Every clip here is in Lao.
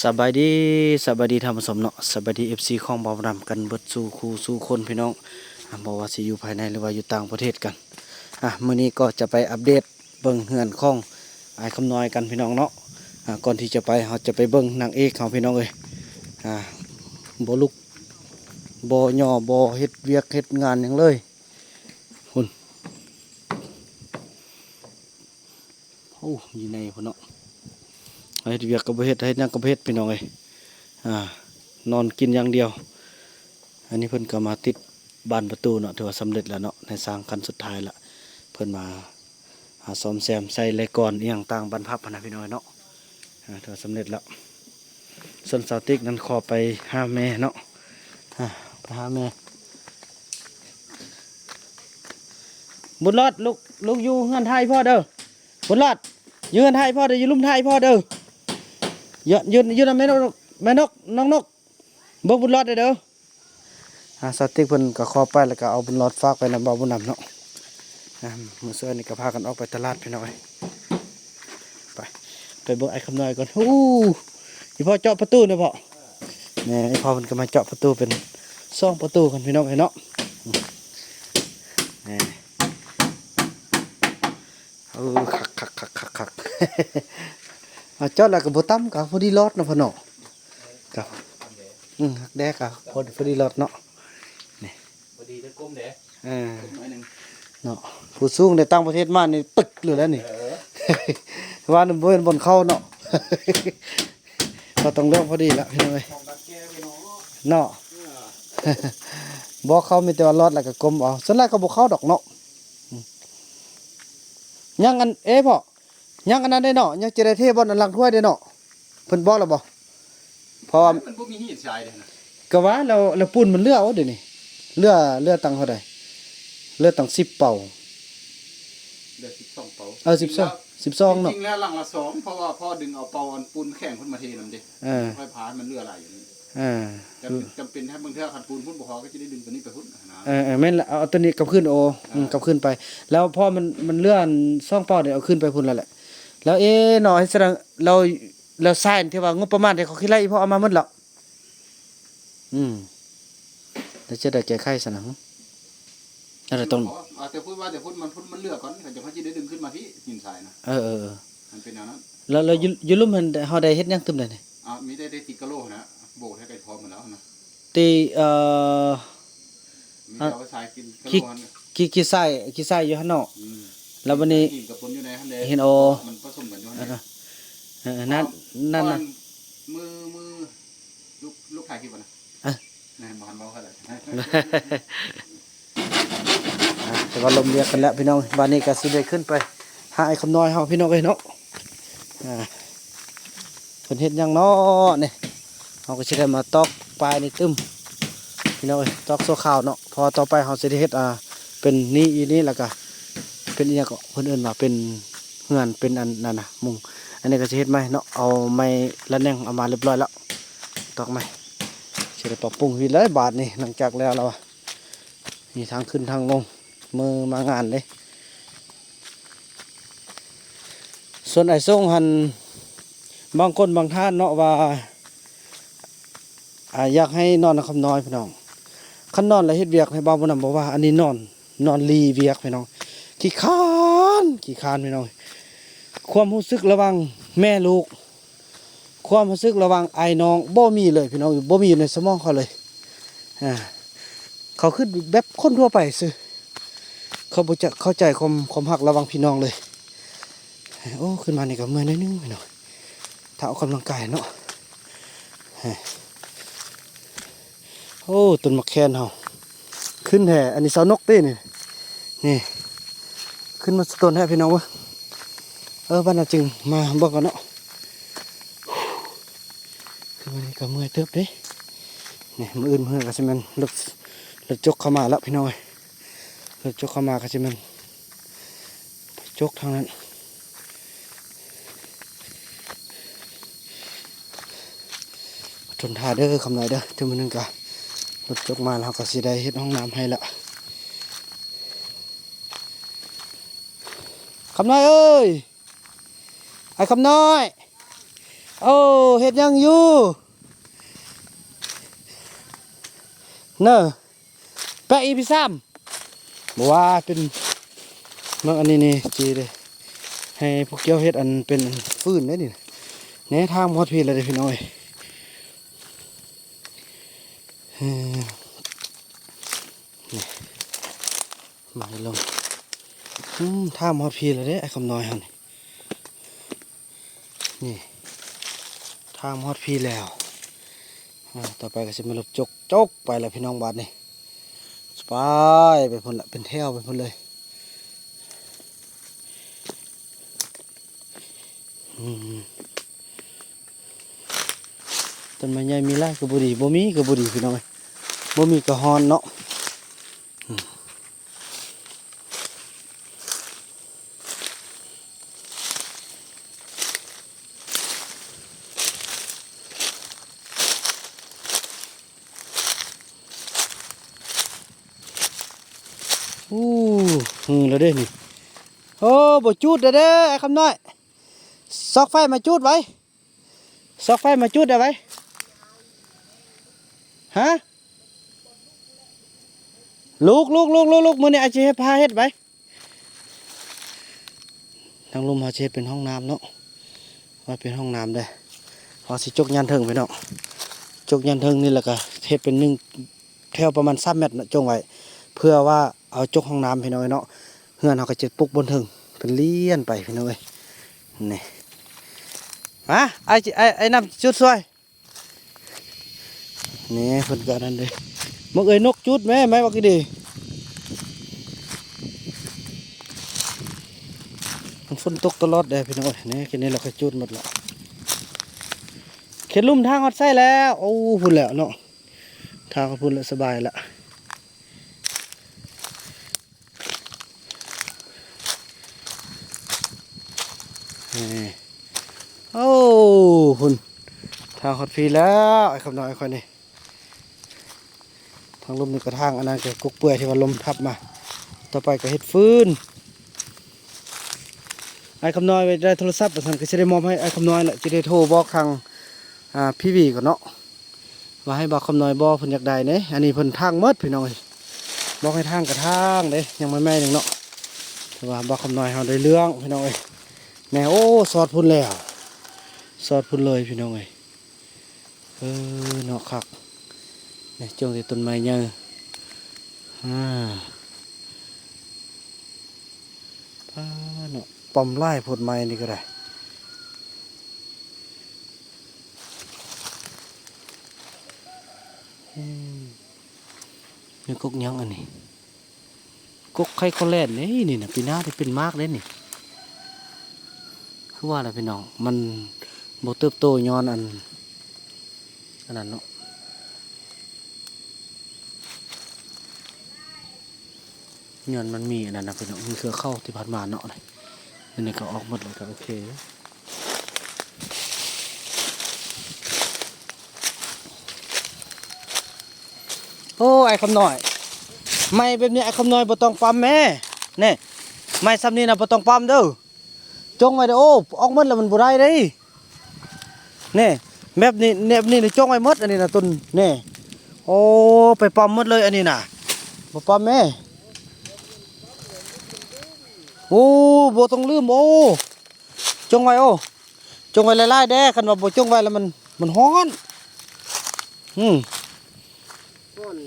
ສະບາຍດີ ສະບາຍດີທ່ານຜູ້ຊົມເນາະ ສະບາຍດີ ເອັຟຊີ ຂອງບ່າວດຳກັນເບິດສູ່ຄູ່ສູ່ຄົນພີ່ນ້ອງ ອາ ບໍ່ວ່າຊິຢູ່ພາຍໃນ ຫຼືວ່າຢູ່ຕ່າງປະເທດກັນ ອາ ມື້ນີ້ກໍຈະໄປອັບເດດເບິ່ງເຮືອນຂອງອ້າຍຄຳນ້ອຍກັນພີ່ນ້ອງເນາະ ອາ ກ່ອນທີ່ຈະໄປ ເຮົາຈະໄປເບິ່ງນາງເອກເຮົາພີ່ນ້ອງເອີຍ ອາ ບໍ່ລຸກ ບໍ່ຍໍ້ ບໍ່ເຮັດວຽກເຮັດງານຫຍັງເລີຍ ພຸ້ນ ໂອ້ ຢູ່ໃນພຸ້ນເນາະ ເຮັດວຽກກໍບໍ່ເຮັດ ເຮັດຫຍັງກໍບໍ່ເຮັດພີ່ນ້ອງເອີຍ ອາ ນອນກິນຢ່າງດຽວ ອັນນີ້ເພິ່ນກໍມາຕິດບານປະຕູເນາະ ຖືວ່າສຳເລັດແລ້ວເນາະ ໃນສ້າງຂັ້ນສຸດທ້າຍລະ ເພິ່ນມາຫາສ້ອມແຊມໃສ່ໄລກອນອີ່ຫຍັງຕ່າງບານພັບຫັ້ນນະພີ່ນ້ອງເນາະ ອາ ຖືວ່າສຳເລັດແລ້ວ ສ່ວນສາວຕິກນັ້ນຂໍໄປຫາແມ່ເນາະ ອາ ໄປຫາແມ່ ບຸນຫຼອດ ລູກ ລູກຢູ່ເຮືອນໄທພໍ່ເດີ ບຸນຫຼອດ ຢູ່ເຮືອນໄທພໍ່ເດີ ຢູ່ລຸ່ມໄທພໍ່ເດີ ຢູ່ ຢູ່ ຢູ່ນຳແມ່ນົກ ແມ່ນົກ ນ້ອງນົກ ເບິ່ງບຸນຫຼອດແດ່ເດີ ອາ ສາວຕິກເພິ່ນກໍຂໍໄປ ແລ້ວກໍເອົາບຸນຫຼອດຝາກໄວ້ນຳບ່າວບຸນນຳເນາະ ອາ ມື້ເຊົ້ານີ້ກໍພາກັນອອກໄປຕະຫຼາດພີ່ນ້ອງເອີຍ ໄປ ໄປເບິ່ງອ້າຍຄຳນ້ອຍກ່ອນ ໂອ້ ອີ່ພໍ່ເຈາະປະຕູນະພໍ່ ແມ່ ອີ່ພໍ່ເພິ່ນກໍມາເຈາະປະຕູເປັນສອງປະຕູກັນພີ່ນ້ອງເອີຍເນາະ ແມ່ ເອີ ຄັກໆໆໆໆ ອາ ເຈາະແລ້ວກໍບໍ່ຕ່ຳ ກໍພໍດີຫຼອດເນາະພໍ່ເນາະ ກໍ ອືມ ຄັກແດ່ ກໍພໍ ພໍດີຫຼອດເນາະ ນີ້ ພໍດີແຕ່ກົ້ມເດ້ ເອີ ກ້ມໜ້ອຍໜຶ່ງ ເນາະ ຜູ້ສູງໃນຕ່າງປະເທດມານີ້ຕຶກເລີຍແຫຼະນີ້ ເອີ ວ່ານັ້ນບໍ່ແມ່ນບ່ອນເຂົ້າເນາະ ກໍຕ້ອງເລືອກພໍດີລະພີ່ນ້ອງເອີຍ ຂອງກັບແກ້ພີ່ນ້ອງເນາະ ເນາະ ເອີ ບໍ່ເຂົ້າມີແຕ່ວ່າຫຼອດແລ້ວກໍກົ້ມເອົາ ສ່ວນຫຼາຍກໍບໍ່ເຂົ້າດອກເນາະ ອືມ ຍັງອັນ ເອພໍ່ ຍັງອັນນັ້ນເດ້ເນາະ ຍັງຈະໄດ້ເທບ່ອນອັນຫຼັງຖ້ວຍເດ້ເນາະ ເພິ່ນບອກແລ້ວບໍ່? ເພາະວ່າມັນບໍ່ມີຫີນຊາຍເດ້ນະ ກະວ່າແລ້ວ ແລ້ວປູນມັນເຫຼືອເອົາເດນີ້ ເຫຼືອ ເຫຼືອຕັ້ງເທົ່າໃດ? ເຫຼືອຕັ້ງສິບເປົາ ເຫຼືອສິບສອງເປົາ ເອີ ສິບສອງ ສິບສອງເນາະ ຈິງໆແລ້ວຫຼັງລະສອງ ເພາະວ່າພໍ່ດຶງເອົາເປົາອັນປູນແຂງພຸ້ນມາເທນຳເດ ເອີ ຄ່ອຍພາໃຫ້ມັນເຫຼືອຫຼາຍ ເອີ ຈຳ ຈຳເປັນຖ້າບາງເທື່ອຄັນປູນພຸ້ນບໍ່ພໍກໍຈະໄດ້ດຶງຕົວນີ້ໄປພຸ້ນນະ ເອີໆ ແມ່ນລະ ເອົາ ເອົາຕົວນີ້ກັບຄືນ ໂອ ເອີ ອືມ ກັບຄືນໄປ ແລ້ວພໍມັນ ມັນເຫຼືອສອງເປົານີ້ ເອົາຄືນໄປພຸ້ນແລ້ວແຫຼະ ແລ້ວ ເອ ເນາະ ເຮັດສະນັ້ນ ແລ້ວ ແລ້ວຊາຍທີ່ວ່າງົບປະມານທີ່ເຂົາຄິດໄລ່ ອີ່ພໍ່ເອົາມາໝົດແລ້ວ ອືມ ແລ້ວຈະໄດ້ແກ້ໄຂຊະນະ ອັນນັ້ນຕ້ອງ ເອົາແຕ່ພຸ້ນ ວ່າແຕ່ພຸ້ນ ມັນພຸ້ນ ມັນເຫຼືອກ່ອນ ເຂົາຈະ ເຂົາຈະໄດ້ດຶງຂຶ້ນມາພີ້ ຫີນຊາຍນະ ເອີໆໆ ມັນເປັນແນວນັ້ນ ແລ້ວ ແລ້ວຢູ່ ຢູ່ລຸ່ມຫັ້ນ ເຮົາໄດ້ເຮັດຫຍັງຕື່ມແດ່ນີ້? ອາ ມີແຕ່ໄດ້ຕິດກະໂຫຼຫັ້ນນະ ໂບກໃຫ້ໄກພໍໝົດແລ້ວນະ ຕິ ເອີ ມີແຕ່ວ່າຊາຍກິນກະໂຫຼຫັ້ນ ຂີ້ ຂີ້ຊາຍ ຂີ້ຊາຍຢູ່ຫັ້ນເນາະ ອືມ ແລ້ວບັດນີ້ ຫີນກະປົນຢູ່ໃນຫັ້ນເດ້ ຫີນ ໂອ ມັນປະສົມກັນຢູ່ຫັ້ນເດ້ ເອີ ເອີ ນັ້ນ ນັ້ນນະ ມື້ ມື້ ລູກ ລູກຖ່າຍຄລິບບໍ່ນະ? ເອີ ແມ່ນບໍ່ທັນເວົ້າເທົ່າໃດ ອ່າ ແຕ່ວ່າລົມວຽກກັນແລ້ວພີ່ນ້ອງ ບາດນີ້ກໍຊິໄດ້ຂຶ້ນໄປຫາອ້າຍຄຳນ້ອຍເຮົາພີ່ນ້ອງເອີຍເນາະ ອ່າ ເພິ່ນເຮັດຫຍັງເນາະນີ້ ເຮົາກໍຊິໄດ້ມາຕອກປາຍນີ້ຕື່ມ ພີ່ນ້ອງເອີຍ ຕອກຊົ່ວຄາວເນາະ ເພາະວ່າຕໍ່ໄປເຮົາຊິໄດ້ເຮັດ ອ່າ ເປັນນີ້ອີນີ້ ແລ້ວກໍເປັນອີ່ຫຍັງເກາະ ເພິ່ນເອີ້ນວ່າເປັນເຮືອນ ເປັນອັນນັ້ນນະ ມຸງ ອັນນີ້ກໍຊິເຮັດໃໝ່ເນາະ ເອົາໄມ້ລະແນງເອົາມາຮຽບຮ້ອຍແລ້ວ ຕອກໃໝ່ ຊິໄດ້ປັບປຸງອີກແລ້ວບາດນີ້ ຫຼັງຈາກແລ້ວລະວ່າ ມີທາງຂຶ້ນທາງລົງ ມື້ມາງານເດ້ ສ່ວນອ້າຍສົງຫັ້ນ ບາງຄົນບາງທ່ານເນາະວ່າ ອ່າ ຢາກໃຫ້ນອນນຳຄຳນ້ອຍພີ່ນ້ອງ ຄັນນອນແລ້ວເຮັດວຽກໃຫ້ບ່າວບຸນນຳບໍ່ວ່າ ອັນນີ້ນອນ ນອນລີວຽກພີ່ນ້ອງ ຂີ້ຄ້ານ ຂີ້ຄ້ານພີ່ນ້ອງ ຄວາມຮູ້ສຶກລະຫວ່າງແມ່ລູກ ຄວາມຮູ້ສຶກລະຫວ່າງອ້າຍນ້ອງບໍ່ມີເລີຍພີ່ນ້ອງ ບໍ່ມີຢູ່ໃນສະໝອງເຂົາເລີຍ ອ່າ ເຂົາຄືແບບຄົນທົ່ວໄປຊື່ ເຂົາບໍ່ຈະເຂົ້າໃຈຄວາມ ຄວາມຮັກລະຫວ່າງພີ່ນ້ອງເລີຍ ໂອ້ ຂຶ້ນມານີ້ກໍເມື່ອຍໜ້ອຍໜຶ່ງພີ່ນ້ອງ ຖ້າອອກກຳລັງກາຍເນາະ ໂອ້ ຕົ້ນໝາກແຄນເຮົາ ຂຶ້ນແທ້ ອັນນີ້ສາວນົກຕິນີ້ ນີ້ ຂຶ້ນມາສະຕົ້ນແທ້ພີ່ນ້ອງເອີຍ ເອີ ບັດນັ້ນຈຶ່ງມາເບິ່ງກ່ອນເນາະ ຄືມື້ນີ້ກໍເມື່ອຍເຕີບເດ້ ນີ້ ມື້ອື່ນເຮືອກໍຊິແມ່ນລົດ ລົດຈົກເຂົ້າມາແລ້ວພີ່ນ້ອງເອີຍ ລົດຈົກເຂົ້າມາກໍຊິແມ່ນຈົກທາງນັ້ນ ທົນຖ້າເດີຄຳນ້ອຍເດີ ເທື່ອມື້ໜຶ່ງກໍລົດຈົກມາແລ້ວ ເຮົາກໍຊິໄດ້ເຮັດຫ້ອງນ້ຳໃຫ້ລະ ຄຳນ້ອຍເອີຍ ອ້າຍຄຳນ້ອຍ ໄປ ໂອ້ ເຮັດຫຍັງຢູ່? ເນີ ແປະອີພີສາມ ບໍ່ວ່າເປັນເບິ່ງອັນນີ້ນີ້ຈີເດ້ ໃຫ້ພວກເຈົ້າເຮັດອັນເປັນຟືນໄດ້ນີ້ ແນ່ ທາງມາຮອດພີ້ແລ້ວເດ້ພີ່ນ້ອງເອີຍ ເອີ ນີ້ ມາໃຫ້ລົງ ອືມ ທາງມາຮອດພີ້ແລ້ວເດ້ ອ້າຍຄຳນ້ອຍເຮົານີ້ ນີ້ ທາງມາຮອດພີ້ແລ້ວ ອ່າ ຕໍ່ໄປກໍຊິແມ່ນລົດຈົກ ຈົກໄປແລ້ວພີ່ນ້ອງ ບາດນີ້ ສະບາຍໄປພຸ້ນລະ ເປັນແຖວໄປພຸ້ນເລີຍ ອືມ ຕົ້ນໄມ້ໃຫຍ່ມີຫຼາຍກໍບໍ່ດີ ບໍ່ມີກໍບໍ່ດີພີ່ນ້ອງເອີຍ ບໍ່ມີກໍຮ້ອນເນາະ ອືມ ໂອ້ ຮືແລ້ວເດ້ນີ້ ໂອ້ ບໍ່ຈູດແລ້ວເດ້ ອ້າຍຄຳນ້ອຍ ຊອກໄຟມາຈູດໄວ້ ຊອກໄຟມາຈູດໄດ້ໄວ ຮະ ລຸກ ລຸກ ລຸກ ລຸກ ລຸກ ມື້ນີ້ອ້າຍຊິເຮັດ ພາເຮັດໄວ ທາງລຸ່ມເຮົາຊິເຮັດເປັນຫ້ອງນ້ຳເນາະ ວ່າເປັນຫ້ອງນ້ຳເດ້ ເຮົາຊິຈົກຍານເທິງພີ່ນ້ອງ ຈົກຍານເທິງນີ້ ແລ້ວກໍເຮັດເປັນໜຶ່ງ ແຖວປະມານສາມແມັດເນາະ ຈົ່ງໄວ້ ເພື່ອວ່າເອົາຈົກຫ້ອງນ້ຳພີ່ນ້ອງເອີຍເນາະ ເຮືອນເຮົາກໍຈະປຸກບົນເທິງເປັນລຽນໄປພີ່ນ້ອງເອີຍ ນີ້ ມາ ອ້າຍ ອ້າຍ ອ້າຍນຳຈຸດຊ່ວຍ ນີ້ເພິ່ນກໍອັນນັ້ນເດ້ ບັກເອີຍນົກຈຸດແມ້ ໄມ້ບັກອີ່ດີ ມັນຝົນຕົກຕະຫຼອດເດ້ພີ່ນ້ອງເອີຍ ນີ້ ແຄ່ນີ້ລະກໍຈຸດໝົດລະ ເຂດລຸ່ມທາງຮອດໃສແລ້ວ ໂອ້ ພຸ້ນແລ້ວເນາະ ທາງພຸ້ນລະສະບາຍລະ ນີ້ ໂອ້ ພຸ້ນ ທາງຮອດພີ້ແລ້ວ ອ້າຍຄຳນ້ອຍຂ້ອຍນີ້ ທາງລຸ່ມນີ້ກໍທາງ ອັນນັ້ນກໍກົກເປື່ອຍທີ່ວ່າລົມທັບມາ ຕໍ່ໄປກໍເຮັດຟືນ ອ້າຍຄຳນ້ອຍໄດ້ໂທລະສັບ ວ່າຊັ້ນ ກໍຊິໄດ້ມອບໃຫ້ອ້າຍຄຳນ້ອຍແຫຼະ ຊິໄດ້ໂທບອກທາງ ອ່າ ພີວີກ່ອນເນາະ ວ່າໃຫ້ບ່າວຄຳນ້ອຍບໍ່ ເພິ່ນຢາກໄດ້ເດ້ ອັນນີ້ເພິ່ນຖາງໝົດພີ່ນ້ອງເອີຍ ບອກໃຫ້ຖາງກໍຖາງເດ້ ຍັງໃໝ່ໆໜຶ່ງເນາະ ແຕ່ວ່າບ່າວຄຳນ້ອຍເຮົາໄດ້ເລື່ອງພີ່ນ້ອງເອີຍ ແນ່ ໂອ້ ຊອດພຸ້ນແລ້ວ ຊອດພຸ້ນເລີຍພີ່ນ້ອງເອີຍ ເອີ ເນາະ ຄັກ ນີ້ ຈົ່ງແຕ່ຕົ້ນໄມ້ໃຫຍ່ ອ່າ ປ້າເນາະ ປ້ອມຫຼາຍໂພດໄມ້ນີ້ກໍໄດ້ ອືມ ນີ້ກົກຫຍັງອັນນີ້ ກົກໄຄຄອແລນເດ້ນີ້ນະ ປີໜ້າໄດ້ເປັນໝາກເດ້ນີ້ ຄືວ່າລະພີ່ນ້ອງ ມັນບໍ່ເຕີບໂຕຍ້ອນອັນ ອັນນັ້ນເນາະ ຍ້ອນມັນມີອັນນັ້ນນະພີ່ນ້ອງ ມີເຄືອເຂົ້າທີ່ຜ່ານມາເນາະ ອັນນີ້ກໍອອກໝົດແລ້ວ ກໍໂອເຄ. ໂອ້ ອ້າຍຄຳນ້ອຍ ໄມ້ແບບນີ້ອ້າຍຄຳນ້ອຍບໍ່ຕ້ອງປ້ຳແມ້ ແນ່ ໄມ້ຊ່ຳນີ້ນະບໍ່ຕ້ອງປ້ຳເດີ້ ຈົ່ງໄວ້ເດີ້ ໂອ້ ອອກໝົດແລ້ວມັນບໍ່ໄດ້ເດ້ ແນ່ ແບບນີ້ ແບບນີ້ນີ້ຈົ່ງໄວ້ໝົດ ອັນນີ້ນະຕົ້ນ ແນ່ ໂອ້ ໄປປ້ຳໝົດເລີຍ ອັນນີ້ນະ ບໍ່ປ້ຳແມ້ ໂອ້ ບໍ່ຕ້ອງລືມ ໂອ້ ຈົ່ງໄວ້ ໂອ້ ຈົ່ງໄວ້ຫຼາຍໆແດ່ ຄັນວ່າບໍ່ຈົ່ງໄວ້ແລ້ວມັນ ມັນຮ້ອນ ອືມ ຮ້ອນ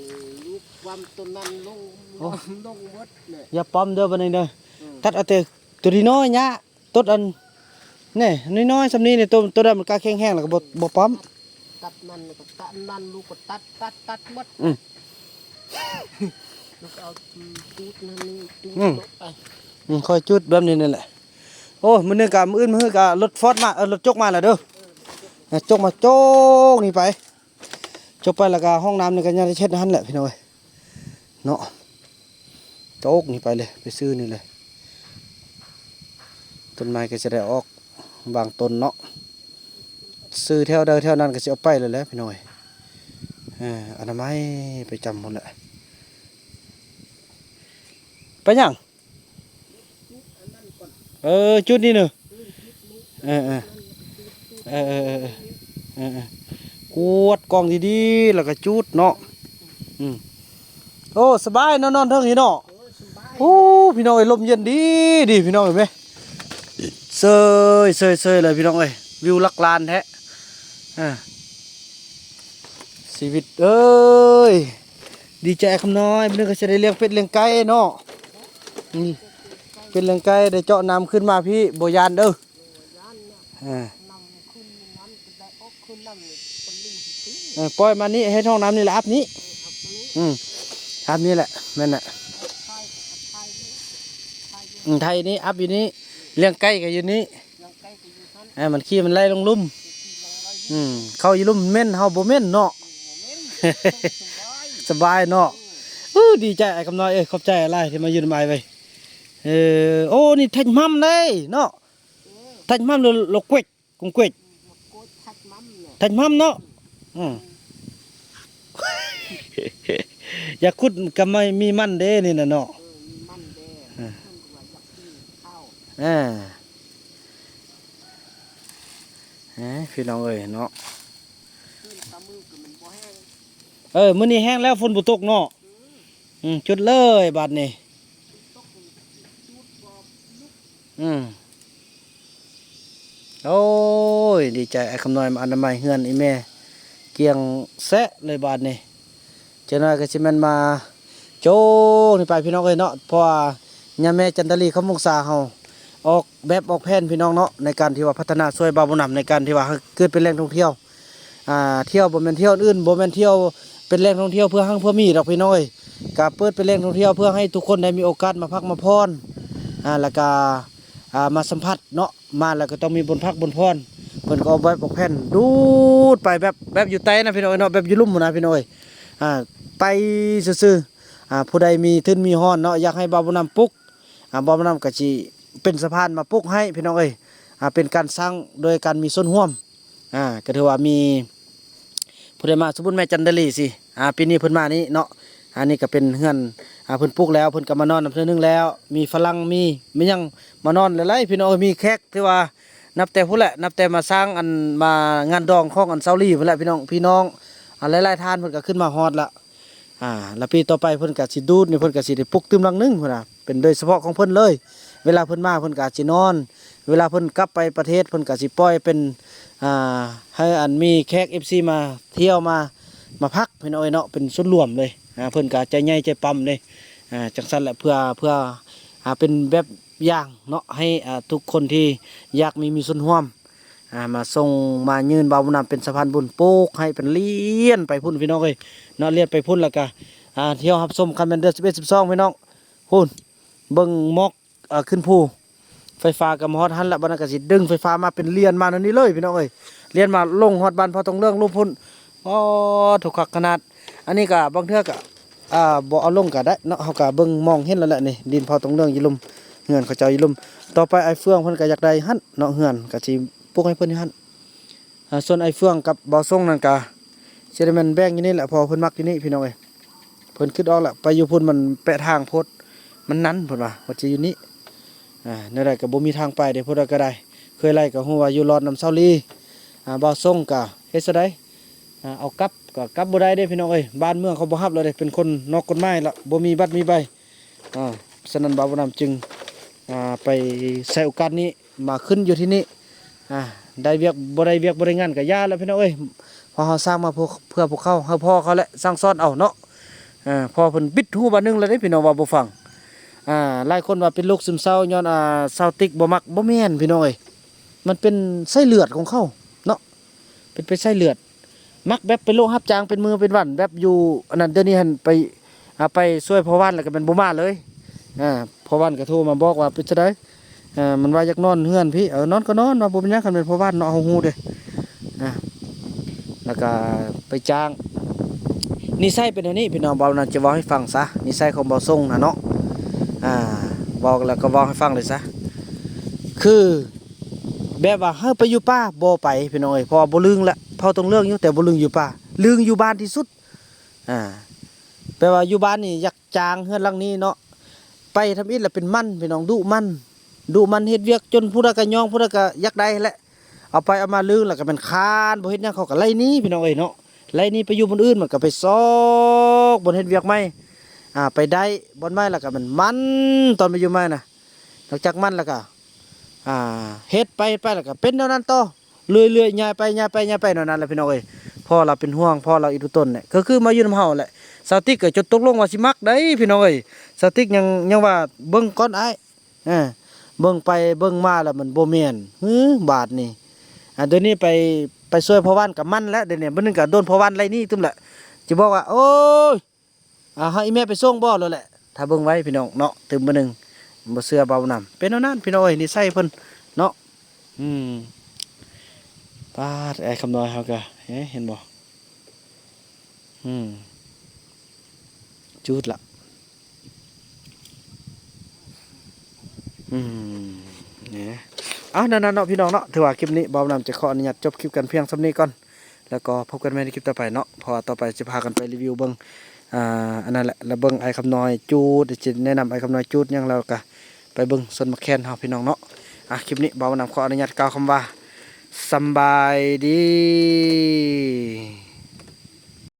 ລູກຄວາມຕົ້ນນັ້ນລົງ ໂອ້ ລົງໝົດແຫຼະ ຢ່າປ້ຳເດີ້ບັດນີ້ເດີ້ ອືມ ຕັດເອົາແຕ່ຕົວນ້ອຍໆຫຍ້າ ຕົ້ນອັນ ແນ່ ນ້ອຍໆຊ່ຳນີ້ນີ້ ໂຕ ໂຕນັ້ນມັນກະແຂງແຮງແລ້ວກໍບໍ່ ບໍ່ປ້ຳ ຕັດນັ້ນແລ້ວກໍຕັດນັ້ນ ລູກກໍຕັດ ຕັດ ຕັດໝົດ ອືມ ແລ້ວກໍເອົາຈູດນັ້ນຈູດ ອືມ ໂຕະໄປ ອືມ ຄ່ອຍຈູດແບບນີ້ນີ້ແຫຼະ ໂອ້ຍ ມື້ໜຶ່ງກະ ມື້ອື່ນ ມື້ຮືກະລົດຟອດມາ ເອີ ລົດຈົກມາແລ້ວເດີ້ ເອີ ລົດຈົກມາ ໂຈກນີ້ໄປ ຈົກໄປແລ້ວກະຫ້ອງນ້ຳນີ້ກະຍັງໄດ້ເຮັດຫັ້ນແຫຼະພີ່ນ້ອງເອີຍ ເນາະ ໂຈກນີ້ໄປເລີຍ ໄປຊື່ນີ້ເລີຍ ຕົ້ນໄມ້ກະຈະໄດ້ອອກບາງຕົ້ນເນາະ ຊື່ແຖວໃດແຖວນັ້ນກະຊິເອົາໄປແລ້ວແຫຼະພີ່ນ້ອງເອີຍ ເອີ ອະນາໄມປະຈຳພຸ້ນແຫຼະ ໄປຫຍັງ? ເອີ ຈຸດນີ້ເນີ ເອີ ເອີ ເອີໆ ເອີໆ ເອີໆ ກວດກ້ອງດີໆ ແລ້ວກໍຈູດເນາະ. ອືມ ໂອ້ ສະບາຍເນາະ ນອນເທິງນີ້ເນາະ. ໂອ້ ພີ່ນ້ອງເອີຍ ລົມເຢັນດີໆ ພີ່ນ້ອງເອີຍ ເຊີຍໆໆ ເລີຍພີ່ນ້ອງເອີຍ ວິວຫຼັກລ້ານແທ້. ເອີ ຊີວິດເອີຍ ດີໃຈຄຳນ້ອຍ ມື້ນີ້ກໍຊິໄດ້ລ້ຽງເປັດລ້ຽງໄກ່ເນາະ. ອືມ ເປັດລ້ຽງໄກ່ ໄດ້ເຈາະນ້ຳຂຶ້ນມາພີ້ ບໍ່ຢ້ານເດີ. ເອີ ເອີ ປ່ອຍມານີ້ ເຮັດຫ້ອງນ້ຳນີ້ແຫຼະ ອັບນີ້. ອືມ ອັບນີ້ແຫຼະ ແມ່ນແຫຼະ. ອືມ ໄຖນີ້ ອັບຢູ່ນີ້ ລ້ຽງໄກ່ກໍຢູ່ນີ້. ເອີ ມັນຂີ້ມັນໄຫຼລົງລຸ່ມ. ອືມ ເຂົ້າຢູ່ລຸ່ມເໝັນ ເຮົາບໍ່ເໝັນເນາະ. ສະບາຍເນາະ. ເອີ ດີໃຈອ້າຍຄຳນ້ອຍເອີຍ ຂອບໃຈຫຼາຍທີ່ມາຢູ່ນຳອ້າຍເວີຍ. ເອີ ໂອ້ ນີ້ແທັກໝ່ຳເດ້ເນາະ. ແທັກໝ່ຳ ໂລເກວກ ກົງເກວກ ແທັກໝ່ຳເນາະ. ອືມ ຢາກຂຸດກໍມີມັນເດ້ນີ້ນະເນາະ. ເອີ ເອີ ພີ່ນ້ອງເອີຍເນາະ. ເອີ ມື້ນີ້ແຫ້ງແລ້ວ ຝົນບໍ່ຕົກເນາະ. ອືມ ອືມ ຈຸດເລີຍບາດນີ້. ອືມ ໂອ້ຍ ດີໃຈອ້າຍຄຳນ້ອຍ ມາອະນາໄມເຮືອນອີ່ແມ່ ກ້ຽງແຊະເລີຍບາດນີ້. ຈັກໜ້ອຍກໍຊິແມ່ນມາໂຈນີ້ໄປ ພີ່ນ້ອງເອີຍເນາະ. ເພາະວ່າຍາມແມ່ຈັນດາລີ ຄຳວົງສາເຮົາ ອອກແບບອອກແຜນ ພີ່ນ້ອງເນາະ ໃນການທີ່ວ່າພັດທະນາຊ່ວຍບ່າວບຸນນຳ ໃນການທີ່ວ່າໃຫ້ເກີດເປັນແຫຼ່ງທ່ອງທ່ຽວ. ອ່າ ທ່ຽວບໍ່ແມ່ນທ່ຽວອື່ນ ບໍ່ແມ່ນທ່ຽວເປັນແຫຼ່ງທ່ອງທ່ຽວເພື່ອຮັ່ງເພື່ອມີດອກ ພີ່ນ້ອງເອີຍ. ກະເປີດເປັນແຫຼ່ງທ່ອງທ່ຽວເພື່ອໃຫ້ທຸກຄົນໄດ້ມີໂອກາດມາພັກມາຜ່ອນ ອ່າ ແລ້ວກະ ອ່າ ມາສຳຜັດເນາະ. ມາແລ້ວກໍຕ້ອງມີບ່ອນພັກບ່ອນຜ່ອນ. ເພິ່ນກໍອອກແບບອອກແຜນດູດໄປແບບ ແບບຢູ່ໃຕ້ນະ ພີ່ນ້ອງເອີຍເນາະ ແບບຢູ່ລຸ່ມພຸ້ນນະ ພີ່ນ້ອງເອີຍ. ອ່າ ໄປຊື່ໆ ອ່າ ຜູ້ໃດມີທຶນມີຮອນເນາະ ຢາກໃຫ້ບ່າວບຸນນຳປຸກ ອ່າ ບ່າວບຸນນຳກໍຊິເປັນສະພານມາປຸກໃຫ້ ພີ່ນ້ອງເອີຍ. ອ່າ ເປັນການສ້າງໂດຍການມີສ່ວນຮ່ວມ. ອ່າ ກໍຖືວ່າມີຜູ້ໃດມາ ສົມມຸດແມ່ຈັນດາລີຊິ ອ່າ ປີນີ້ເພິ່ນມານີ້ເນາະ. ອັນນີ້ກໍເປັນເຮືອນ ອ່າ ເພິ່ນປຸກແລ້ວ ເພິ່ນກໍມານອນນຳເທື່ອໜຶ່ງແລ້ວ. ມີຝຣັ່ງ ມີແມ່ນຫຍັງມານອນຫຼາຍໆ ພີ່ນ້ອງເອີຍ. ມີແຂກ ຖືວ່ານັບແຕ່ພຸ້ນແຫຼະ ນັບແຕ່ມາສ້າງ ອັນ ມາງານດອງຂອງອັນຊາວລີພຸ້ນແຫຼະ ພີ່ນ້ອງ ພີ່ນ້ອງ ອ່າ ຫຼາຍໆທ່ານເພິ່ນກໍຂຶ້ນມາຮອດລະ. ອ່າ ແລ້ວປີຕໍ່ໄປເພິ່ນກໍຊິດູດນີ້ ເພິ່ນກໍຊິໄດ້ປຸກຕື່ມຫຼັງໜຶ່ງພຸ້ນນະ ເປັນໂດຍສະເພາະຂອງເພິ່ນເລີຍ. ເວລາເພິ່ນມາເພິ່ນກໍອາດຊິນອນ ເວລາເພິ່ນກັບໄປປະເທດ ເພິ່ນກໍຊິປ່ອຍເປັນ ອ່າ ໃຫ້ອັນມີແຂກ ເອັຟຊີ ມາທ່ຽວ ມາ ມາພັກ ພີ່ນ້ອງເອີຍເນາະ ເປັນສ່ວນລວມເລີຍ. ອ່າ ເພິ່ນກໍໃຈໃຫຍ່ໃຈປ້ຳເດ້. ອ່າ ຈັ່ງຊັ້ນແຫຼະ ເພື່ອ ເພື່ອ ອ່າ ເປັນແບບຢ່າງເນາະ ໃຫ້ ອ່າ ທຸກຄົນທີ່ຢາກມີ ມີສ່ວນຮ່ວມ ອ່າ ມາສົ່ງມາຍື່ນ ບ່າວບຸນນຳເປັນສະພານບຸນ ປູກໃຫ້ເປັນລ້ຽນໄປພຸ້ນ ພີ່ນ້ອງເອີຍເນາະ. ລ້ຽນໄປພຸ້ນ ແລ້ວກະ ອ່າ ທ່ຽວຮັບຊົມ ຄັນແມ່ນເດືອນສິບເອັດ ສິບສອງ ພີ່ນ້ອງ ພຸ້ນ ເບິ່ງໝອກ ອ່າ ຂຶ້ນພູ ໄຟຟ້າກໍມາຮອດຫັ້ນລະ. ບາດນັ້ນກໍຊິດຶງໄຟຟ້າມາເປັນລ້ຽນມາແນວນີ້ເລີຍ ພີ່ນ້ອງເອີຍ. ລ້ຽນມາລົງຮອດບ້ານພໍ່ທອງເຫຼືອງ ລູກພຸ້ນ. ອໍ ທຸກຄັກຂະໜາດ. ອັນນີ້ກໍບາງເທື່ອກໍ ອ່າ ບໍ່ເອົາລົງກໍໄດ້ເນາະ ເຮົາກໍເບິ່ງມອງເຫັນແລ້ວແຫຼະນີ້ ດິນພໍ່ທອງເຫຼືອງຢູ່ລຸ່ມ ເຮືອນເຂົາເຈົ້າຢູ່ລຸ່ມ. ຕໍ່ໄປອ້າຍເຟືອງເພິ່ນກໍຢາກໄດ້ຫັ້ນເນາະ ເຮືອນກໍຊິປຸກໃຫ້ເພິ່ນຢູ່ຫັ້ນ. ອ່າ ສ່ວນອ້າຍເຟືອງກັບບ່າວຊົງນັ້ນກະຊິໄດ້ແມ່ນແບ່ງຢູ່ນີ້ແຫຼະ ເພາະວ່າເພິ່ນມັກຢູ່ນີ້ ພີ່ນ້ອງເອີຍ. ເພິ່ນຄິດອອກແລ້ວ ໄປຢູ່ພຸ້ນມັນແປະທາງໂພດ ມັນໜັນ ເພິ່ນວ່າ ວ່າຈະຢູ່ນີ້. ອ່າ ແນວໃດກໍບໍ່ມີທາງໄປເດ້ ຜູ້ໃດກໍໄດ້ ເຄີຍໄລ່ກໍຮູ້ວ່າຢູ່ລອດນຳຊາວລີ. ອ່າ ບ່າວຊົງກໍເຮັດຊະໃດ ອ່າ ເອົາກັບກໍກັບບໍ່ໄດ້ເດ້ ພີ່ນ້ອງເອີຍ. ບ້ານເມືອງເຂົາບໍ່ຮັບແລ້ວເດ້ ເປັນຄົນນອກກົດໝາຍລະ ບໍ່ມີບັດມີໃບ. ອ່າ ສະນັ້ນ ບ່າວບຸນນຳຈຶ່ງ ອ່າ ໄປໃຊ້ໂອກາດນີ້ ມາຂຶ້ນຢູ່ທີ່ນີ້ ອ່າ ໄດ້ວຽກບໍ່ໄດ້ວຽກ ບໍ່ໄດ້ງານກໍຢ່າແຫຼະ ພີ່ນ້ອງເອີຍ. ເພາະເຮົາສ້າງມາເພື່ອ ເພື່ອພວກເຂົາ ໃຫ້ພໍ່ເຂົາແຫຼະສັ່ງສອນເອົາເນາະ. ເອີ ພໍ່ເພິ່ນບິດຫູບາດໜຶ່ງແລ້ວເດ້ ພີ່ນ້ອງ ວ່າບໍ່ຟັງ. ອ່າ ຫຼາຍຄົນວ່າເປັນໂລກຊຶມເສົ້າ ຍ້ອນ ອ່າ ຊາວຕິກບໍ່ມັກ ບໍ່ແມ່ນ ພີ່ນ້ອງເອີຍ. ມັນເປັນສາຍເລືອດຂອງເຂົາເນາະ ເປັນ ເປັນສາຍເລືອດ ມັກແບບໄປໂລະຮັບຈ້າງເປັນມື້ເປັນວັນ ແບບຢູ່ອັນນັ້ນ ດຽວນີ້ຫັ້ນໄປ ອ່າ ໄປຊ່ວຍພໍ່ຫວານແລ້ວກໍແມ່ນບໍ່ມາເລີຍ. ອ່າ ພໍ່ຫວານກໍໂທມາບອກວ່າເປັນຈັ່ງໃດ ເອີ ມັນວ່າຢາກນອນເຮືອນພີ້. ເອີ ນອນກໍນອນ ວ່າບໍ່ເປັນຫຍັງ ຄັນແມ່ນພໍ່ຫວານເນາະ ເຮົາຮູ້ເດ້. ອ່າ ແລ້ວກໍໄປຈ້າງ ນິໄສເປັນແນວນີ້ ພີ່ນ້ອງ ບ່າວນັ້ນຈະເວົ້າໃຫ້ຟັງຊະ ນິໄສຂອງບ່າວຊົງນະເນາະ. ອ່າ ເວົ້າແລ້ວກໍເວົ້າໃຫ້ຟັງເລີຍຊະ ຄື ແບບວ່າໃຫ້ໄປຢູ່ປ່າບໍ່ໄປ ພີ່ນ້ອງເອີຍ ເພາະວ່າບໍ່ລຶ້ງລະ ເຜົ່າຕົງເລື່ອງຢູ່ ແຕ່ບໍ່ລຶ້ງຢູ່ປ່າ ລຶ້ງຢູ່ບ້ານທີ່ສຸດ. ອ່າ ແປວ່າຢູ່ບ້ານນີ້ຢາກຈ້າງເຮືອນຫຼັງນີ້ເນາະ ໄປທຳອິດລະເປັນໝັ່ນ ພີ່ນ້ອງ ດຸໝັ່ນ ດຸໝັ່ນເຮັດວຽກ ຈົນຜູ້ໃດກໍຍ້ອງ ຜູ້ໃດກໍຢາກໄດ້ຫັ້ນແຫຼະ. າໄປເອົາມາລຶ້ງ ແລ້ວກໍແມ່ນຄານ ບໍ່ເຮັດຫຍັງ ເຂົາກໍໄລ່ໜີພີ່ນ້ອງເອີຍເນາະ ໄລ່ໜີໄປຢູ່ບ່ອນອື່ນ ມັນກໍໄປຊອກບ່ອນເຮັດວຽກໃໝ່ ອ່າ ໄປໄດ້ບ່ອນໃໝ່ ແລ້ວກໍແມ່ນມັນ ຕອນໄປຢູ່ໃໝ່ນະ ນອກຈາກມັນແລ້ວກໍ ອ່າ ເຮັດໄປ ເຮັດໄປ ແລ້ວກໍເປັນແນວນັ້ນຕໍ່ ເລື້ອຍໆ ຍ້າຍໄປ ຍ້າຍໄປ ຍ້າຍໄປ ແນວນັ້ນແຫຼະພີ່ນ້ອງເອີຍ. ພໍ່ລາວເປັນຫ່ວງ ພໍ່ລາວອີ່ຕູຕົນແຫຼະ ກໍຄືມາຢູ່ນຳເຮົາແຫຼະ. ສາວຕິກກໍຈົນຕົກລົງວ່າຊິມັກໄດ໋ພີ່ນ້ອງເອີຍ. ສາວຕິກຍັງ ຍັງວ່າເບິ່ງກ່ອນອ້າຍ ເອີ ເບິ່ງໄປເບິ່ງມາແລ້ວມັນບໍ່ແມ່ນ ຫື ບາດນີ້ ອ່າ ດຽວນີ້ໄປ ໄປຊ່ວຍພໍ່ຫວານກັບມັນແຫຼະ ດຽວນີ້ ມື້ໜຶ່ງກໍໂດນພໍ່ຫວານໄລ່ໜີຕື່ມແຫຼະ ຈະບອກວ່າ ໂອ້ຍ ອ່າ ໃຫ້ອີ່ແມ່ໄປສົ່ງບໍ່ໂລດແຫຼະ. ຖ້າເບິ່ງໄວ້ພີ່ນ້ອງເນາະ ຕື່ມມື້ໜຶ່ງ ບໍ່ເຊື່ອເວົ້ານຳ ເປັນແນວນັ້ນພີ່ນ້ອງເອີຍ ນິໄສເພິ່ນເນາະ. ອືມ ປາດ ອ້າຍຄຳນ້ອຍເຮົາກະ ເຫັນບໍ່ ອືມ ຈູດລະ ອືມ ເອົາ ນັ້ນເນາະພີ່ນ້ອງເນາະ ຖືວ່າຄລິບນີ້ບ່າວນຳຈະຂໍອະນຸຍາດຈົບຄລິບກັນພຽງສ່ຳນີ້ກ່ອນ ແລ້ວກໍພົບກັນໃໝ່ໃນຄລິບຕໍ່ໄປເນາະ ເພາະວ່າຕໍ່ໄປຊິພາກັນໄປຣີວິວເບິ່ງ ອ່າ ອັນນັ້ນແຫຼະ ແລ້ວເບິ່ງອ້າຍຄຳນ້ອຍຈູດ ຊິແນະນຳອ້າຍຄຳນ້ອຍຈູດຫຍັງ ແລ້ວກໍໄປເບິ່ງສວນໝາກແຄນເຮົາພີ່ນ້ອງເນາະ. ອ່າ ຄລິບນີ້ບ່າວນຳຂໍອະນຸຍາດກ່າວຄຳວ່າ ສຳບາຍດີ.